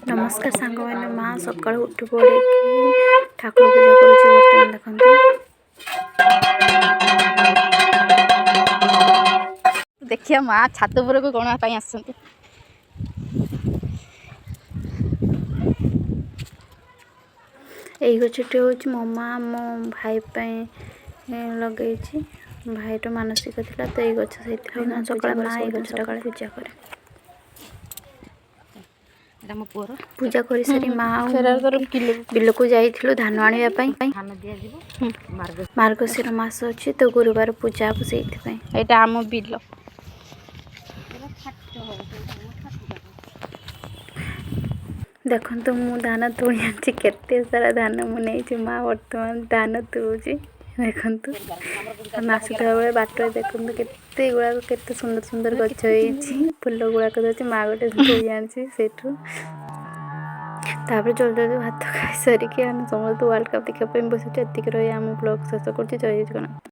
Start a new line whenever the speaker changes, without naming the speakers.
ନମସ୍କାର ସାଙ୍ଗମାନେ। ମା ସକାଳୁ ଉଠି ପଡ଼ିକି ଠାକୁର ପୂଜା କରୁଛି ବର୍ତ୍ତମାନ, ଦେଖନ୍ତୁ।
ଦେଖିବା, ମା ଛାତ ଉପରକୁ କଣ ପାଇଁ ଆସିଛନ୍ତି।
ଏଇ ଗଛଟି ହେଉଛି ମୋ ମା ମୋ ଭାଇ ପାଇଁ ଲଗେଇଛି। ଭାଇର ମାନସିକ ଥିଲା ତ ଏଇ ଗଛ, ସେଇଥିପାଇଁ ସକାଳେ ମା ଏଇ ଗଛଟାକୁ ପୂଜା କରେ।
ଏଇଟା ମୋ ପୁଅର।
ପୂଜା କରିସାରି ମା ଆଉ
ଫେରାର ତୋର
ମୁଁ
କିଲୋ
ବିଲକୁ ଯାଇଥିଲୁ ଧାନ ଆଣିବା ପାଇଁ।
ଧାନ ଦିଆଯିବ ମାର୍ଗ।
ମାର୍ଗଶିର ମାସ ଅଛି ତ, ଗୁରୁବାର ପୂଜା ହେବ ସେଇଥିପାଇଁ।
ଏଇଟା ଆମ ବିଲ।
ଦେଖନ୍ତୁ, ମୁଁ ଧାନ ତୋଳି ଆଣିଛି। କେତେ ସାରା ଧାନ ମୁଁ ନେଇଛି। ମା ବର୍ତ୍ତମାନ ଧାନ ତୋଳୁଛି, ଦେଖନ୍ତୁ। ଆମେ ଆସୁଥିବା ବେଳେ ବାଟରେ ଦେଖନ୍ତୁ, କେତେ ଗୁଡ଼ାକ, କେତେ ସୁନ୍ଦର ସୁନ୍ଦର ଗଛ ହେଇଛି, ଫୁଲ ଗୁଡ଼ାକ ଧରିଛି। ମା ଗୋଟେ ତୋଳି ଆଣିଛି ସେଇଠୁ। ତାପରେ ଜଲ୍ଦି ଜଲ୍ଦି ଭାତ ଖାଇସାରିକି ଆମେ ସମସ୍ତେ ୱାର୍ଲଡ଼ କପ୍ ଦେଖିବା ପାଇଁ ବସିଛୁ। ଏତିକି ରହି ଆମ ବ୍ଲଗ୍ ଶେଷ କରୁଛି। ଜୟ ଜଗନ୍ନାଥ।